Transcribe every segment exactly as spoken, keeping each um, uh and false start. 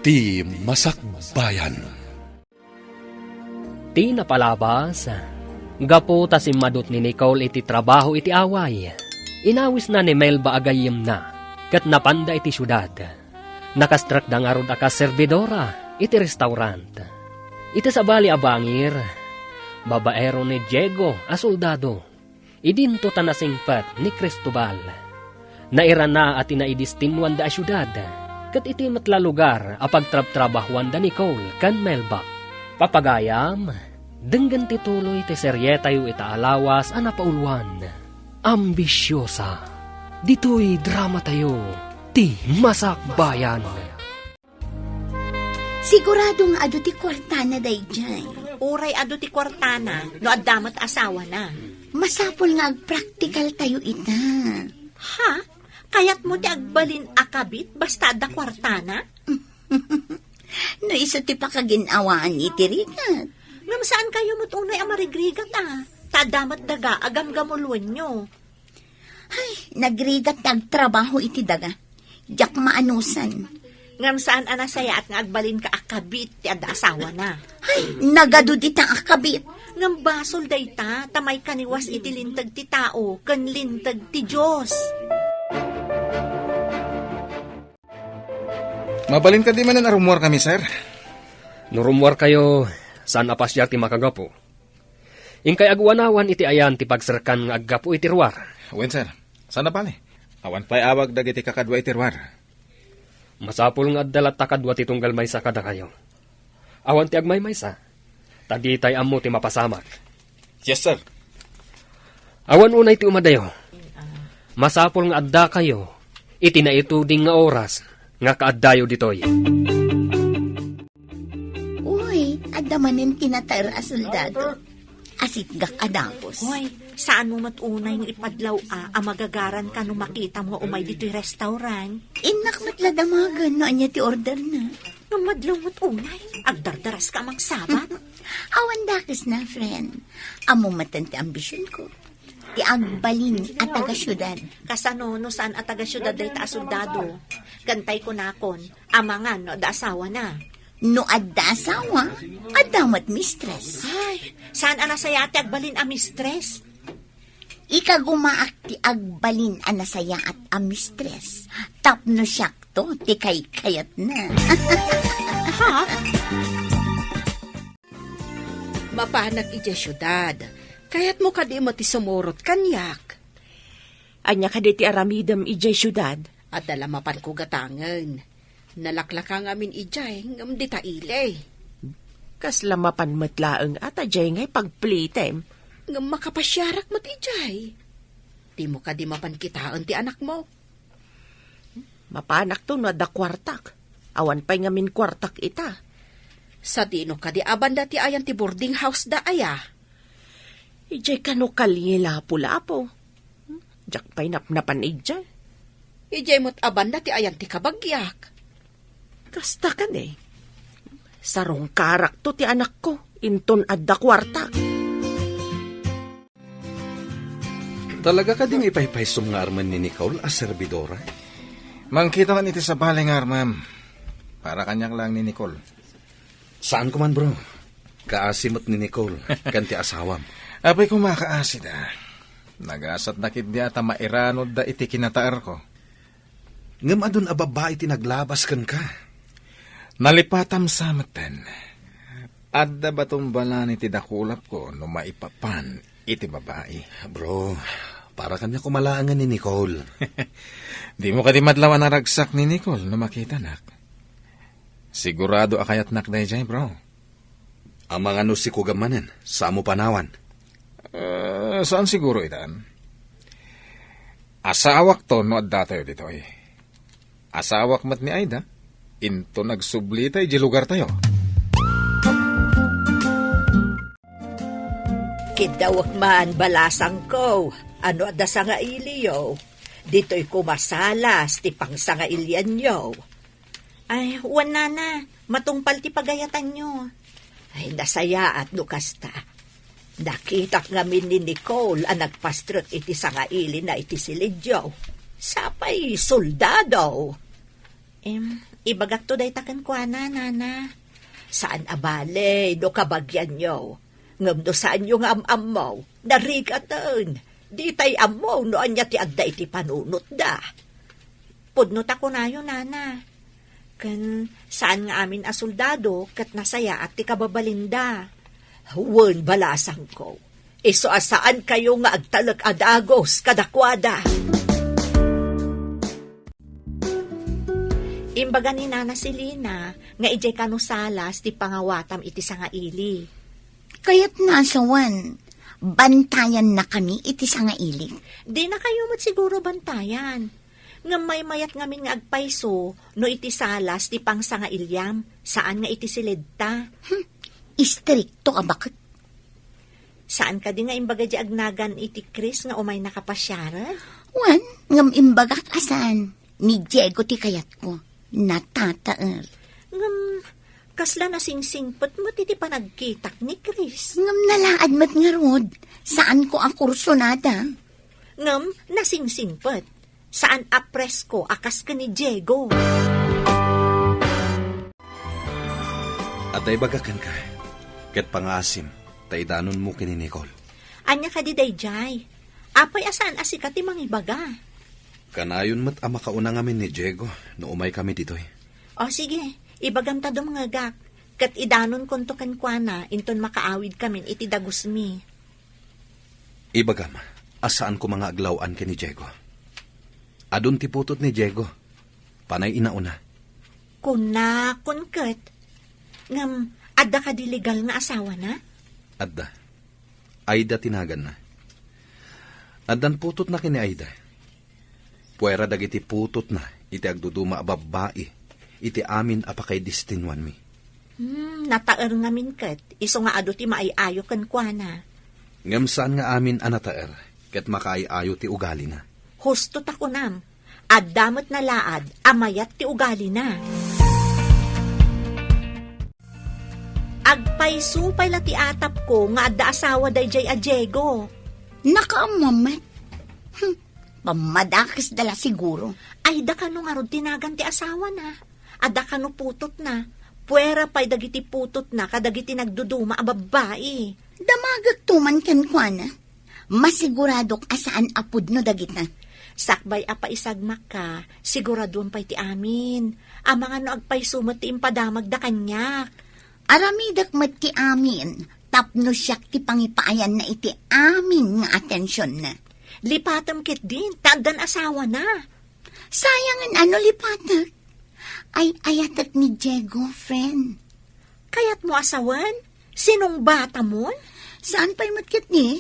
ti masakbayan. Ti napalabas, gapu ta simmadut ni Nicole iti trabaho iti away, inawisna ni Melba a gayyemna, ket napanda iti siudad. Nakastrekda ngarud a kas serbidora iti restaurant. Iti sabali a bangir, babaero ni Diego a soldado. Idinto ta nasingpet ni Cristobal. Nairana a ti naidestinnuanda a siudad, ket iti met la lugar a pagtrabtrabahuanda ni Cole ken Melba. Papagayam, denggen ti tuloy ti serietayo ita a lawas a napauluan, Ambisyosa. Ditoy dramatayo, ti Masakbayan. Sigurado nga adu ti kuartana daydiay. Uray adu ti kuartana, no adda met asawana. Masapul nga agpraktikaltayo ita. Ha? Kayatmo ti agbalin a kabit basta adda kuartana? No isu ti pakagin-awaan iti rigat. Ngem saan kayo met unay a marigrigat a. Ta adda met daga a gamgamuloenyo. Ay, nagrigat ti agtrabaho iti daga. Diak maanusan. Ngem saan a nasayaat nga agbalinka a kabit ti adda asawana. Ay, nagadu dita a kabit. Ngem basol dayta, ta maikaniwas iti linteg ti tao ken linteg ti Dios. Mabalin kadi manen a rummuarkami, sir? No rummuarkayo, saan a pasiar ti makagapu. Inkay aguanawan iti ayan ti pagserkan nga aggapu iti ruar. Wen, sir. Saan a bale? Awan pay awag dagiti kakadua iti ruar. Masapul nga adda latta kadua ti tunggal maysa kadakayo. Awan ti agmaymaysa, ta ditay ammo ti mapasamak. Yes, sir. Awan unay ti umadayo. Masapul nga addakayo iti naituding nga oras nga kaaddayo ditoy. Uy, adda manen ti nataer a soldado. Asitgak a dagus. Uy, saan mo met unay nga ipadlaw a, a magagaran ka no makita mo nga umay ditoy restaurant? Innak met la damagen no ania ti order na. Ngem madlaw met unay, agdardaraska a mangsabat. Awan dakes na, friend. Ammo metten ti ambision ko. Ti agbalin a taga-siudad. Kasano no saan a taga-siudad dayta a soldado? Kantay kunakon, amangan no adda asawana. No adda asawa, adda met mistress. Ay, saan a nasayaat ti agbalin a mistress? Ikagumaak ti agbalin a nasayaat a mistress tapno siakto ti kaykayatna. Ha? Mapanak idiay siudad. Kayatmo kadi met ti sumurot kaniak? Ania kadi ti aramidem idiay siudad? Adda la mapanko gatangen. Nalaklaka ngamin idiay ngem dita ili. Kasla mapan met laeng a ta diay ngay pagplitem. Ngem makapasiarak met idiay. Dimo kadi mapan kitaen ti anakmo? Mapanakto no adda kuartak. Awan pay ngamin kuartak ita. Sadino kadi a banda ti ayan ti boarding house da aya? Idiay kano kalye Lapu-Lapu. Diak pay napnapan idiay. Idiay met a banda ti ayan ti kabagiak. Kasta kadi. Sarungkarakto ti anakko, inton adda kuartak. Talaga kadi nga ipaypaysom nga armen ni Nicole a serbidora? Mangkitakan iti sabali nga armem. Para kaniak laeng ni Nicole. Saan ko man, bro. Kaasi met ni Nicole, ken ti asawam. Apay koma kaasida. Nagasatda ketdi a ta mairanodda iti kinataerko. Ngem adun a babbai ti naglabas kenka. Nalipatam sa metten. Adda baton balani ti dakulapko no maipapan iti babai. Bro, para kaniak koma laengen ni Nicole. Dimo kadi madlaw a naragsak ni Nicole no makitanak? Sigurado a kayatnak daydiay, bro. Amangan no sikogam manen, saan mo panawan? Eh, saan siguro itan? Asawakto no addatayo ditoy. Asawak met ni Aida, inton agsublita idiay lugartayo. Kiddawek man, balasangko, no adda sangailiyo. Ditoy koma salas ti pangsangailianyo. Ay, wen, nana, matungpal ti pagayatanyo. Ay, nasayaat no kasta. Nakitak ngamin ni Nicole a nagpastrek iti sangailina iti silidyo. Sapay soldado. Em, Ibagakto dayta kenkuana, Nana. Saan a bale no kabagianyo. Ngem no saanyo nga am-ammo, narigaten. Ditay ammo no ania ti adda iti panunotda. Pudno ta kunayo, Nana. Ken saan nga amin a soldado ket nasayaat ti kababalinda. Wen, balasangko, isu a saankayo nga agtalek a dagus kadakuada. Imbaga ni Nana Selina nga idiay kano salas ti pangawatam iti sangaili. Kayatna a sawen, bantayannakami iti sangaili. Dinakayo met siguro bantayan. Ngem maymayat ngamin nga agpayso no iti salas ti pangsangailiam, saan nga iti siledta. Hmm, istrikto a baket. Saan kadi nga imbaga di agnagan iti Chris nga umayna kapasiaren? Wen, ngem imbagak a saan. Ni Diego ti kayatko. Natataer. Ngem, kasla nasingsingpet met iti panagkitak ni Chris. Ngem nalaad met ngarud. Saanko a kursunada. Ngem, nasingsingpet. Saan a presko a kas ken ni Diego. Adda ibagak kenka, ket pangaasim, ta idanonmo ken ni Nicole. Ania kadi daydiay? Apay a saan a sika ti mangibaga? Kanayon met a makauna ngamin ni Diego no umaykami ditoy. O sige, ibagam ta dumngegak, ket idanonkonto kenkuana inton makaawidkamin iti dagusmi. Ibagam a saan koma nga aglaw-an ken ni Diego. Adun ti putot ni Diego. Panay inauna. Kunakon ket. Ngem, adda kadi legal nga asawana? Adda. Aida ti naganna. Addan putotna ken ni Aida. Puera dagiti putotna iti agduduma a babbai iti amin a pakaidestinuanmi. Hmm, nataer ngamin ket, isu nga adu ti maay-ayo kenkuana. Ngem saan nga amin a nataer ket makaay-ayo ti ugalina. Husto ta kunam, adda met nalaad a mayat ti ugalina. Agpayso pay la ti atapko nga adda asawa daydiay a Diego. Nakaammo met. Hmm, pammadakesda la siguro. Ay, da kano ngarud ti nagan ti asawana. Adda kano putotna. Puera pay dagiti putotna kadagiti nagduduma a babbai. Damagekto man kenkuana. Masiguradok a saan a pudno dagita. Sakbay a paisagmakka, siguraduem pay ti amin. Amangan no agpayso met ti impadamagda kaniak. Aramidek met ti amin, tapno siak ti pangipaayanna iti amin nga atensionna. Lipatem ketdin, ta addan asawana. Sayangen a no lipatek. Ay-ayatek ni Diego, friend. Kayatmo a sawen? Sinungbatamon? Saan pay met ketdi?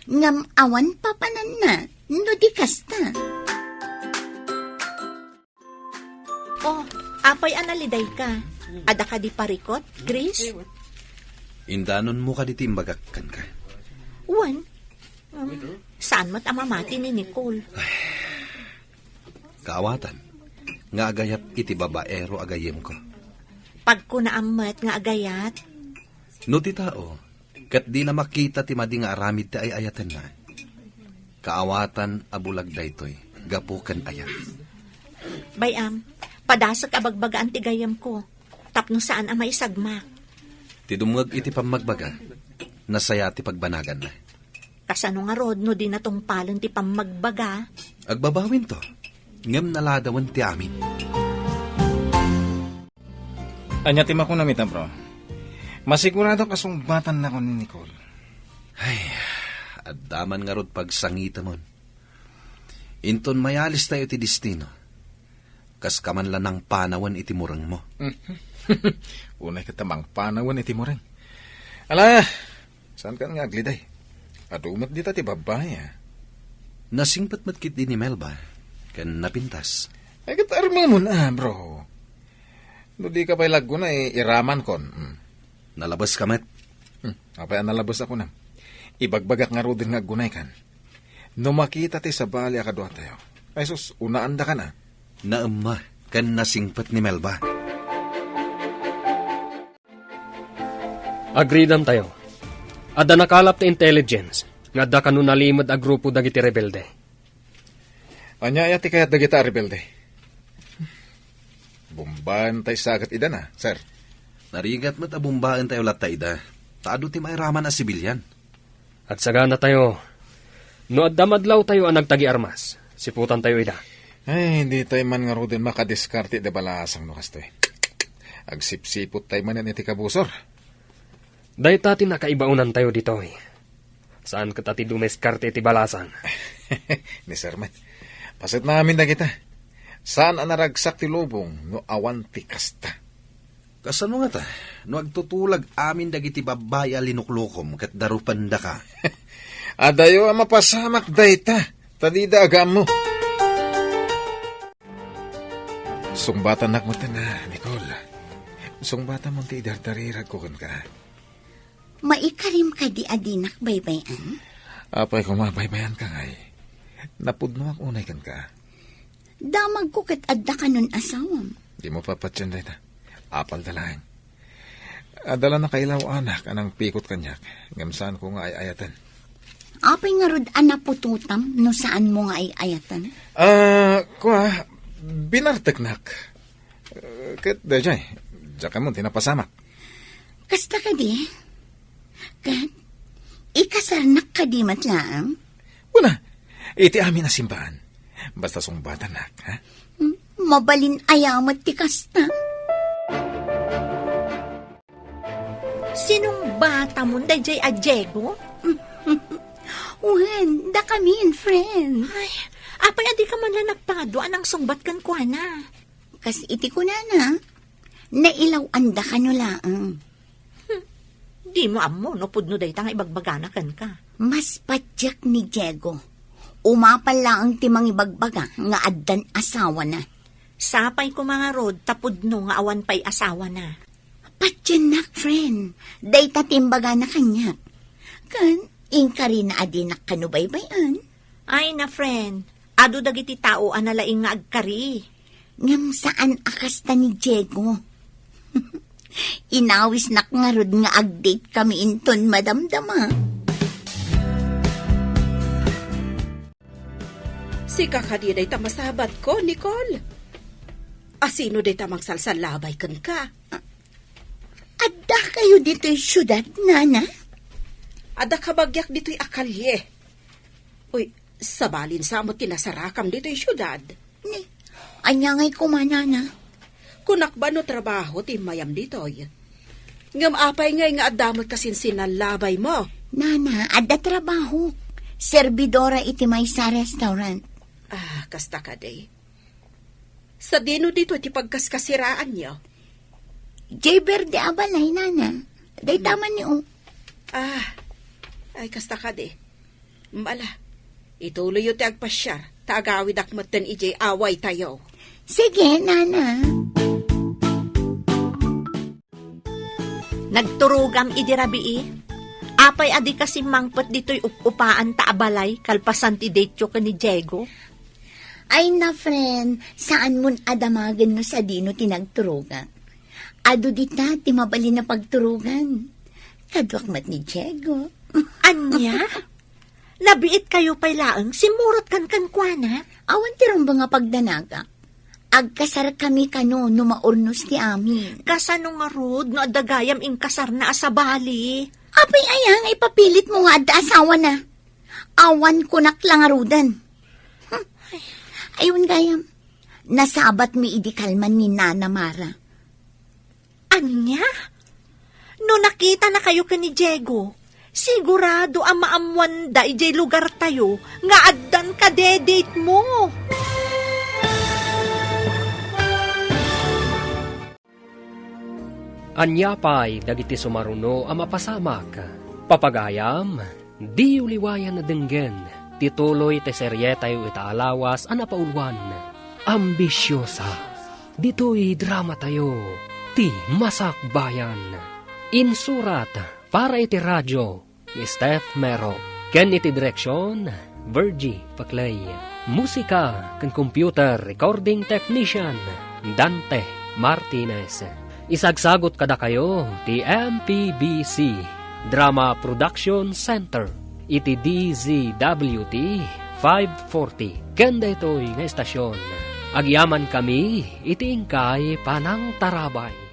Ngem awan papananna no di kasta. Oh, apay a nalidayka? Adda kadi parikut, Chris? Indanonmo kadi ti imbagak kenka? Wen. Um, saan met a mamati ni Nicole? Kaawatan nga agayat iti babaero a gayyemko. Pagkunaam met nga agayat. No ti tao ket dina makita ti madi nga aramid ti ay-ayatenna, kaawatan a bulag daytoy gapu ken ayat. Bay-am, padasek a bagbagaan ti gayyemko tapno saan a maisagmak. Ti dumngeg iti pammagbaga, nasayaat ti pagbanaganna. Kasano ngarud no dina tungpalen ti pammagbaga? Agbabawinto, ngem naladawen ti amin. Ania ti makunam ita, bro? Masiguradok a sungbatan na ni Nicole. Ay, adda man ngarud pagsangitemon. Inton mayalis tayo iti destino, kas ka man la nangpanawen iti murengmo. Unay ket ta mangpanawen iti mureng. Ala, saan kan nga agliday? Adu met dita ti babbai, ah. Nasingpet met ketdi ni Melba, ken napintas. Ay, ket armemon, ah, bro. No di ka pay la aggunay, iramankon. Hmm. Nalabes ka met. Hmm, apay a nalabes a kunam? Ibagbagak ngaruden nga aggunay kan. No makita ti sabali a kaduatayo. Ay sus, unaanda kan a. Naemma ken nasingpet ni Melba. Agridam tayo. Adda nakalap ti intelligence nga adda kano nalimed a grupo dagiti rebelde. Ania aya ti kayat dagita a rebelde? Bombaentayo sa ket ida na, sir. Narigat met a bombaentayo latta ida. Ta adu ti mairaman a sibilian. Agsaganatayo. No adda madlawtayo a nagtagiarmas, siputantayo ida. Ay, ditayo man ngaruden makadiskarte ida balasang no kastoy. Agsipsipottayo manen iti kabusor. Dayta ti nakaibaonantayo ditoy. Saan ket a ti dumiskarte iti balasang. Ni Sir met. Paset na amin dagita. Saan a naragsak ti lubong no awan ti kasta. Kasano ngata? No agtutulag amin dagiti babbai a linuklukom ket darupendaka. Adayo a mapasamak dayta, ta dida agammo. Sungbatanak met, Nicole. Sungbatam ti idardariragko kenka. Maikarim kadi a dinak baybay-an? Apay koma, baybayanka ngay. Napudnoak unay kenka. Damagko ket adda kanon asawam. Dimo papatien dayta. Apalda laeng. Adda la nakailaw-anak a nangpikot kaniak, ngem saanko nga ay-ayaten. Apay ngarud a naputotam no saanmo nga ay-ayaten? Ah, kua, binarteknak. Eh, ket daydiay, diak ammo ti napasamak. Kasta kadi? Ket ikasarnak kadi met laeng? Una, iti amin a simbaan. Basta sungbatanak, ha? Hmm, mabalin aya met ti kasta? Sinungbatamon daydiay a Diego? Wen, dakamin, friend. Ay, apay a dika man la nagpangadu a nangsungbat kenkuana? Kas iti kunana, nailaw-andaka no laeng. Hmm, dimo ammo no pudno dayta nga ibagbagana kenka. Mas patiek ni Diego. Umapal laeng ti mangibagbaga nga addan asawana. Sapay koma ngarud ta pudno nga awan pay asawana. Patiennak, friend. Dayta ti imbagana kaniak. Ken inkarina a dinak kano baybay-an. Ay na, friend. Adu dagiti tao a nalaing nga agkari. Ngem saan a kasta ni Diego. Inawisnak ngarud nga ag-date kami inton madamdama. Sika kadi dayta masabatko, Nicole? Asino dayta mangsalsallabay kenka? Adda kayo ditoy siudad, Nana? Adda kabagiak ditoy a kalye. Uy, sabalin sa met ti nasarakam ditoy siudad. Ni, ania ngay koma, Nana? Kunak ba no trabaho ti immayam ditoy? Ngem apay ngay nga adda met kasinsinnallabaymo? Nana, adda trabaho. Serbidora iti maysa a restaurant. Ah, kasta kadi. Sadino ditoy ti pagkaskasiraanyo? Jay Verde a balay, Nana. Dayta man ni, o. Ah, ay, kasta kadi. Mala, ituloyyo ti agpasiar, ta agawidak metten idiay awaytayo. Sige, Nana. Nagturogam idi rabii? Apay a dika simmangpet ditoy up-upaan ta a balay kalpasan ti date-yo ken ni Diego? Ay na, friend, saanmon a damagen no sadino ti nagturogak. Adu dita ti mabalin a pagturogan. Kaduak met ni Diego. Ania? Nabiitkayo pay laeng, simmurotkan kenkuana? Awan ti rumbeng a pagdanagak. Agkasarkami kano no maurnos ti amin. Kasano ngarud no adda gayam inkasarna a sabali? Apay aya nga ipapilitmo nga adda asawana? Awan kunak la ngaruden. Hmm. Ay, wen gayam. Nasabatmi idi kalman ni Nana Mara. Ania? No nakitanakayo ken ni Diego, sigurado a maammoanda idiay lugartayo nga addan kadedate-mo. Ania pay dagiti sumaruno a mapasamak? Papagayam, diyo liwayan a denggen ti tuloy ti serietayo ita a lawas a napauluan, Ambisiosa. Ditoy dramatayo, Ti Masakbayan. Insurat para iti radio, ni Steph Mero. Ken iti direksion, Virgie Paclay. Musika ken computer recording technician, Dante Martinez. Isagsagot kadakayo ti M P B C Drama Production Center iti D Z W T five forty. Ken daytoy nga estasion, Agyamankami iti inkay panangtarabay.